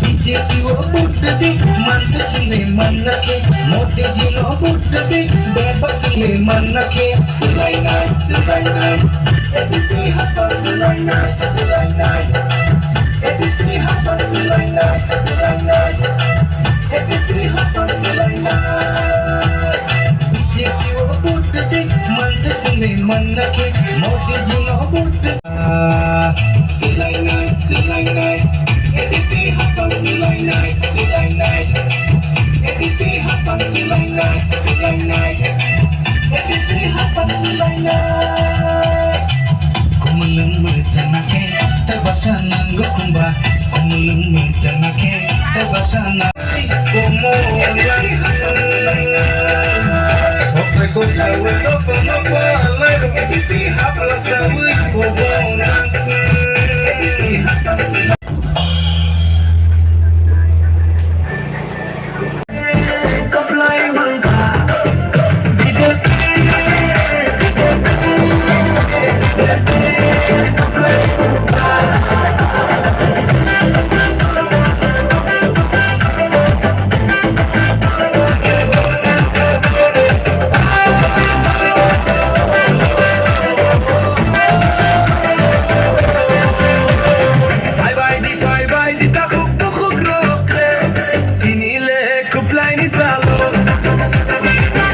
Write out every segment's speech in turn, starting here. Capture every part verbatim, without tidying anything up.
B J P o vote di, manta sile manna khe, Modi ji no vote di, bebak sile manna khe. Swlainai, swlainai, A D C haphang swlainai, swlainai, A D C haphang swlainai, swlainai, A D C haphang swlainai. B J P o vote di, manta sile manna khe, Modi ji no vote di. Swlainai, swlainai, A D C haphang swlainai, swlainai, A D C haphang swlainai, swlainai, A D C haphang swlainai. Kumulung mujana khe, tabasa nango kumba. Kumulung mujana khe, tabasa na. Phaibai di, phaibai di, takhuk bukhuk rok le. Tini le kwplaini salo.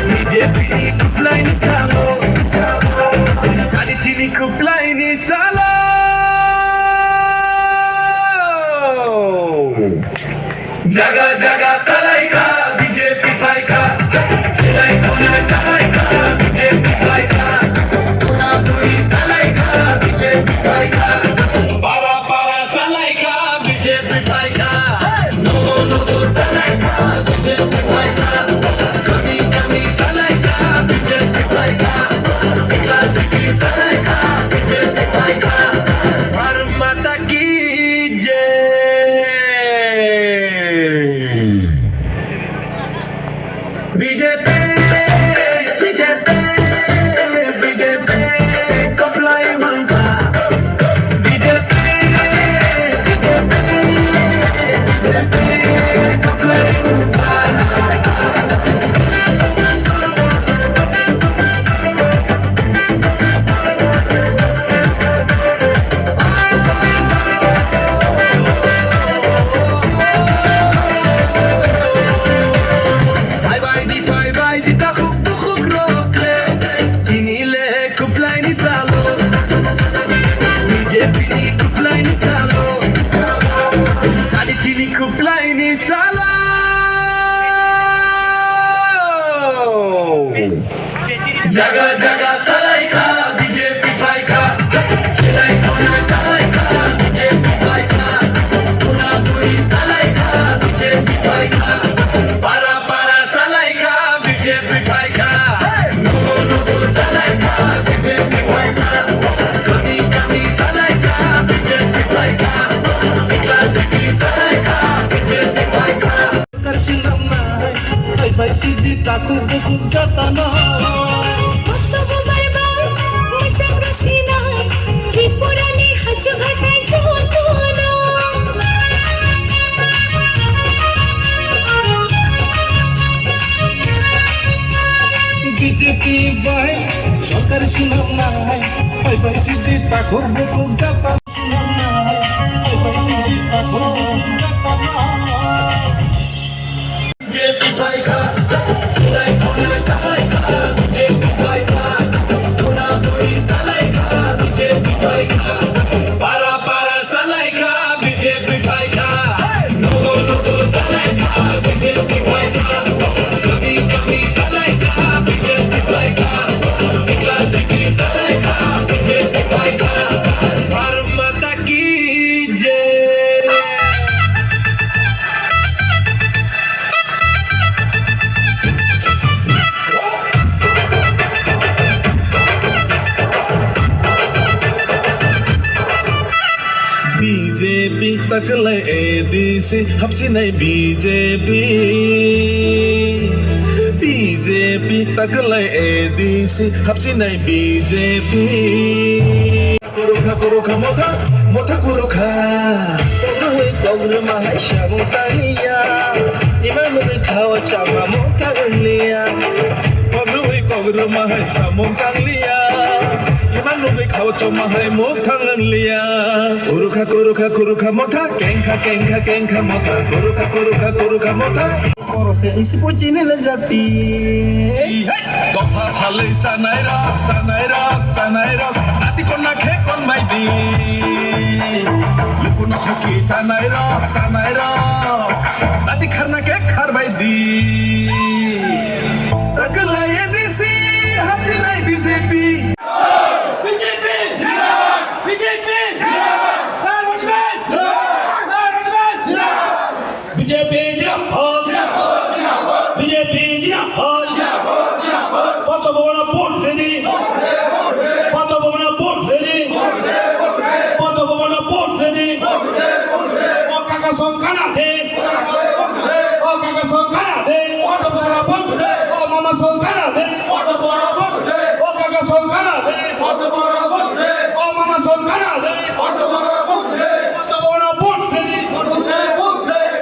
B J P ni kwplaini salo. Sadi tini kwplaini salo. Jaga jaga salaikha B J P phaikha. Chilai khonai salaikha B J P phaikha. Dura duri salaikha B J P phaikha. Para para salaikha B J P phaikha. Nogo nogo salaikha B J P phaikha. Kami kami salaikha B J P phaikha. Sikla sikli salaikha B J P phaikha. Bharat Mata ki jai. B J P, B J P, B J P, kwplai mankha. B J P, B J P, B J P, kwplai mankha. Phaibai di, phaibai di, takhuk bukhuk rok le. Tini le kwplaini salo. B J P ni kwplaini salo. Sadi tini kwplaini salo. Jaga jaga salaikha B J P phaikha. Chilai khonai salaikha B J P phaikha. Dura duri salaikha B J P phaikha. Para para salaikha B J P phaikha. Nogo nogo salaikha B J P phaikha. Kami kami salaikha B J P phaikha. Sikla sikli salaikha B J P phaikha. Sorkar swnamnai, phaibai sidi takhuk bukhuk jatano. Kosto bo bai bai, mwchang rw sinai, Tripura ni hachuk hathai jotono. B J P bai sorkar swnamnai, phaibai sidi takhuk bukhuk jatano. Bharat Mata ki jai. B J P takwlai A D C hapchinai B J P. B J P takwlai A D C hapchinai B J P. Kurukha, kurukha, motha, motha, kurukha. Kogrwma hai samung tangliya, imang nugwi khao chama mung tangliya. Kogrwi kogrwma hai samung tangliya, imang nugwi khao chama hai mung tangliya. Kurukha kurukha kurukha motha, kengkha kengkha kengkha motha, kurukha kurukha kurukha motha. Borok se isi pochini le jati. Dopha phalwi sanai rok, sanai rok, sanai rok, ati konna khe kon bai di. Lukuno thoki sanai rok, sanai rok, ati kharna khe khar bai di. Takalai A D C, hapchinai B J P. B J P! B J P! Sir Rajiband! Sir Rajiband! B J P jinabad! B J P jinabad! Padma Bhabana vote ready! Padma Bhabana vote ready! Padma Bhabana vote ready! O kaka song khana de! O kaka song khana de! O mama song khana de! O kaka song khana de! O mama song khana de!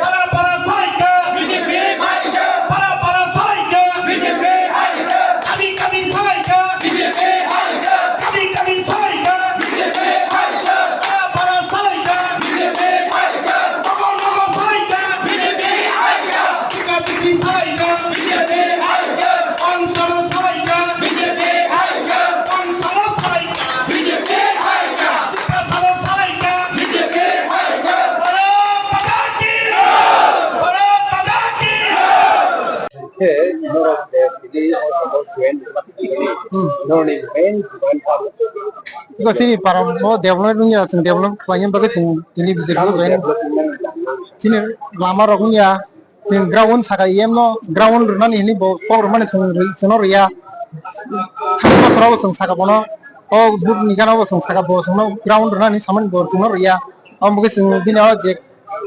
Para para saika. B J P saika. Para para saika. B J P saika. Kami kami saika. B J P saika. Kami kami saika. B J P saika. Para para saika. B J P saika. Nokol nokol saika. B J P saika. Chika chiki saika. B J P saika. Pangsalo saika. B J P saika. Pangsalo saika. B J P saika. Pangsalo saika. B J P saika. Bharat Mata ki jai! Bharat Mata ki jai! Khe norok de tini o join norni main jugan tamo? Iko sini para o development wngya, chwng development khlaina bagwi chwng tini B J P o join. Chini lama rok wngya, chwng ground saka E M no ground rwnani hwnwi bo kok rwmani chwng rwi, chwngno rwya. Thani bosoro bo chwng saka bono o vote ni gana bo chwng saka bo chwngno ground rwnani samani bo chwngno rwya. Omo bagwi chwng bini o je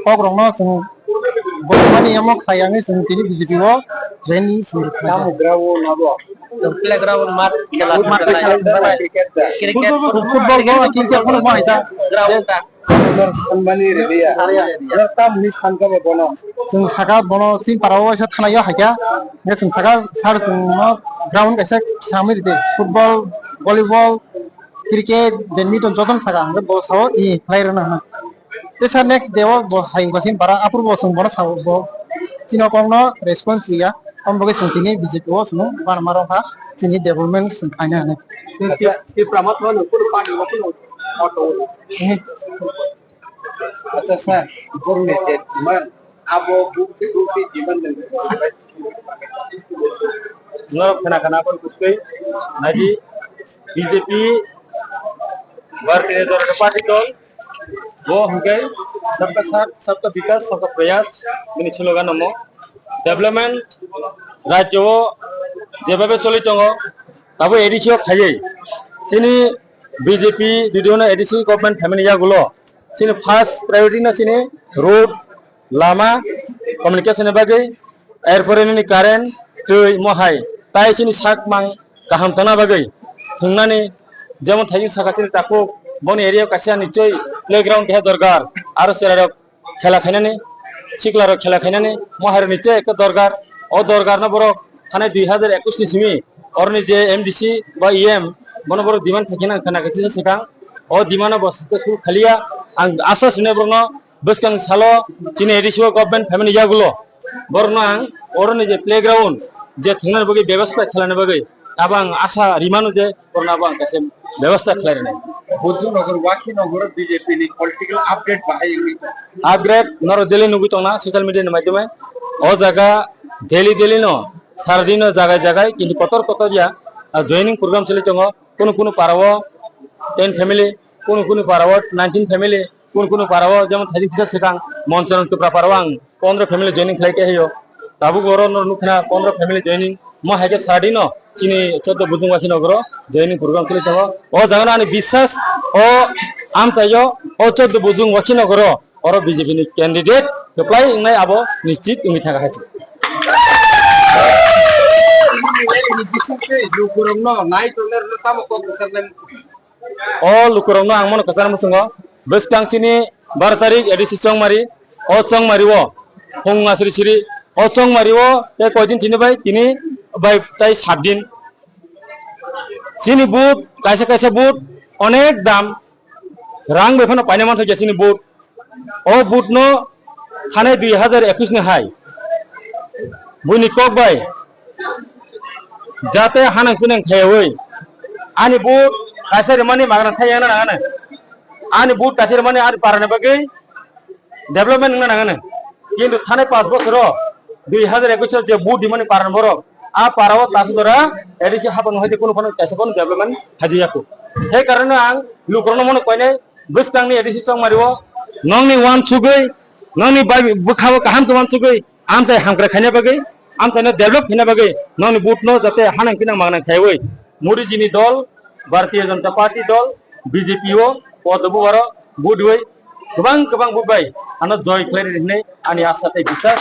kok rokno chwng bo mani omo khlai ya wngwi chwng tini B J P o join wngwi chwng rwkha. Tamo ground abo? Chwng playground mat khela. Mat khela. Cricket da. Cricket, football, football bo, cricket bo hai ta. Ground da. Sanmani rwliya. Tamni sankha bo bono. Chwng saka bono chini para o waisa thanai o hai kha. Chwng saka sar chwng no ground kaisa samwi rwdi. Football, volleyball, cricket, badminton jotono saka, hwnkhe bo sao, "I, khlai rwna," hwnwi. Teisa next day o bo hai wngkha chini para, aphuru bo chwng bono sao, bo chini o kokno response riya. Omo bagwi chwng tini B J P o chwng uanama rwkha, chini development chwng khaina hwnwi. Acha, Tipra Motha no kunu party o kunu auto. Acha sir, borokni je demand, abo bukti bukti demand nang. Norok khna khna kon kutkui naidi B J P Bharatiya Janata Party dol, bo hwnkhe sabka saath, sabka vikas, sabka prayas bini slogan omo. Development rajyo o jebabe choli tongo, abo A D C o khaiwi chini B J P jodi hono A D C government phaimani yagulo, chini first priority no chini road, lama, communication ni bagwi, erpore nini current, twi, mohai, tai chini sak mang kaham tongna bagwi thwngnani, jemon thaising saka chini takhuk, boni area o kaisa nichoi playground keha dorkar, aro chwrairok khela khainani, siklarok khela khainani, mohairokni je ekta dorkar, o dorkarno borok thanai dui hazar ekwis ni simi oroni je M D C ba E M, bono borok demand khaikhe nang khna khe tisa swkang, o demand no bo successful khaliya. Ang asa sinai borokno bwskang salo chini A D C o government phaimani yagulo borokno ang oroni je playground je thwngna bagwi bebostha khlaina bagwi abo ang asa rimano je borokno abo ang kaisa bebostha khlai rwnai. Bujung Nagar, Wakhi Nagar B J P ni political update bahai wngwi tong. Upgrade norok daily nugwi tongna social media ni maidhyame. O jaga daily daily no sardino jagai jagai kintu kotor kotor ya, ah, joining program choli tongo. Kunu kunu para o ten family, kunu kunu para o nineteen family, kunu kunu para o jemon thaijing kisa swkang Moncharan Tipra para o ang pondro family joining khlai khe hayo. Tabuk oro no nukha pondro family joining. Mo hai khe sardino chini choddo Bujung Wakhi Nogoro joining program choli tongo. O jaga no ani biswas o amchaio o choddo Bujung Wakhi Nogoro oro B J P ni candidate kwplai wngnai abo nischit wngwi thangkha hai se. Lukurokno nai tongnai rwno tamo kok kwcharnai? O lukurokno ang mano kwchar muchungo bwskang chini baro tarik A D C Chongmari O chongmari o, phung asri siri, o chongmari o, tei koidin chini bai, tini bai tai sat din. Chini vote, kaisa kaisa vote, onek dam, rang bai phano paina mantha khe chini vote. O vote no thanai dui hazar ekwis ni hai. Buini kok bai, jate hanang pinang khaiwi. Ani vote kaisa rimani magna thai yang na nangana. Ani vote kaisa rimani ani parani bagwi development wngna nangana. Kintu thanai panch bosoro dui hazar ekwis o je vote dimani parani borok, a para o tasu jora A D C hapan hai kunu phano kaisa phano development haji yaku. Sei karone ang lukurokno mano koinai bwskangni A D C chongmari o nongni uansugwi, nongni bai bwkha o kaham tongma sugwi, amchai hamkrai khaina bagwi, amchaino develop khaina bagwi, nongni vote no jate hanang kinang mangnang khaiwi, Modi jini dol, Bharatiya Janata Party dol, B J P o, Padma Bubaro, vote wi, kwbang kwbang vote bai, ano joy khlai rwi hinwi ani asa tei biswas.